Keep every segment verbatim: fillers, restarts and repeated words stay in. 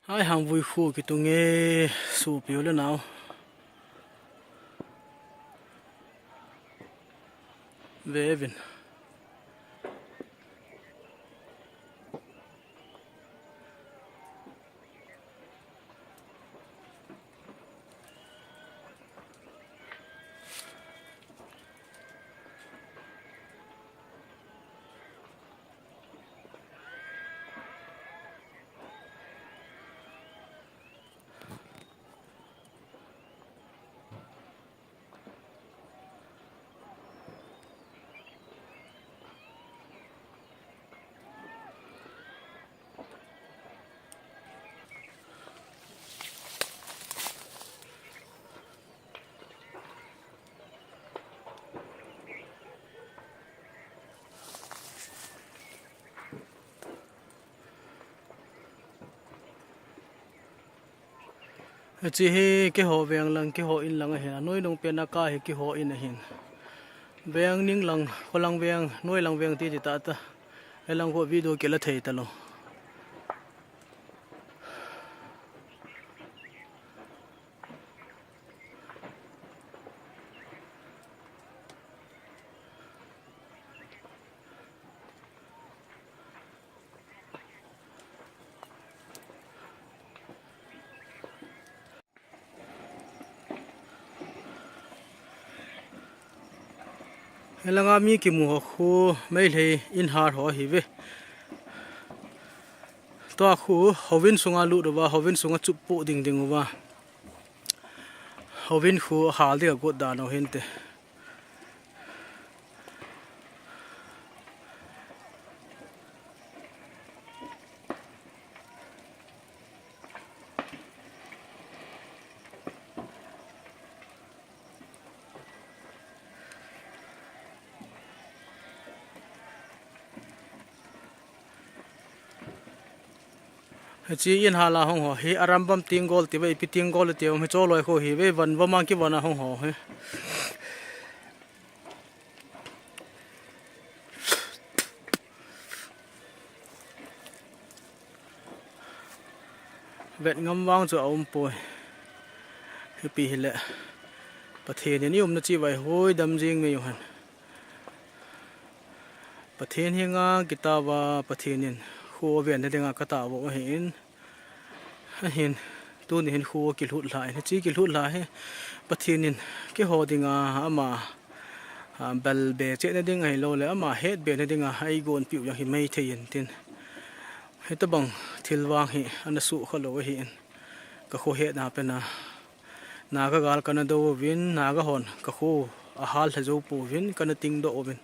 Ai, Hangvui khu kitung e, sopi u le nao. Ve vin. Hiche hi keiho veng lang, keiho in lang ahin, anoinung pen a ka hi keiho in ahin. Veng ning lang, kholang veng, noilang veng ti ti tah tah. Hilang khu video kila thei talou. Hilanga mi kimu ho khu Meitei in hal ho ahi ve. Tua khu houin sunga lut uva, houin sunga chup poh ding ding uva. Houin khu hal ding a got dan u hinte. Hiche in hal a hung ho hi Arambam Tenggol ti ve, ipi Tenggol ti ve, hiche loi khu hi ve, van va mang kivon a hung ho hi. Vet ngam vang chu aum poi. Hipi hile Pathen in i umna chibai hoi dam jing mai u hen. Pathen henga kitao va, Pathen in khu aven na dinga katao u ahin. Ahin, tuni hin khu kilhut lha in, hiche kilhut lha hi Pathen in keiho dinga ama, a, bal be cheh na ding ahilou le, ama het be na dinga eigon piu jong hi Meitei in tin. Hitabang thil vang hi ana sukha lou ahin. Ka kho hetna pen a Naga gal kana dou uvin, Naga hon ka kho ahal lha jou pouvin, kana ting doh uvin.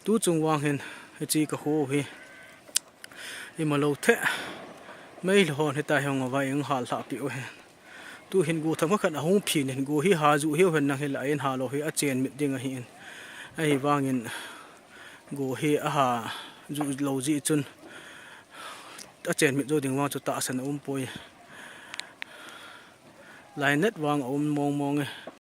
Tu chung vang hin, hiche ka kho hi ima lou thei. Meitei hon hitia hi hung uva eihal lhah peh u hi. Tu hin go themkhat khat ahung phin in, go hi ha ju hiu hen nang hile in ha lou hi achen mit ding ahin. Ahivangin go hi aha ju lou jeh chun achen mit jou ding vang chu tahsan aum poi. Lainat vang aum mong mong e.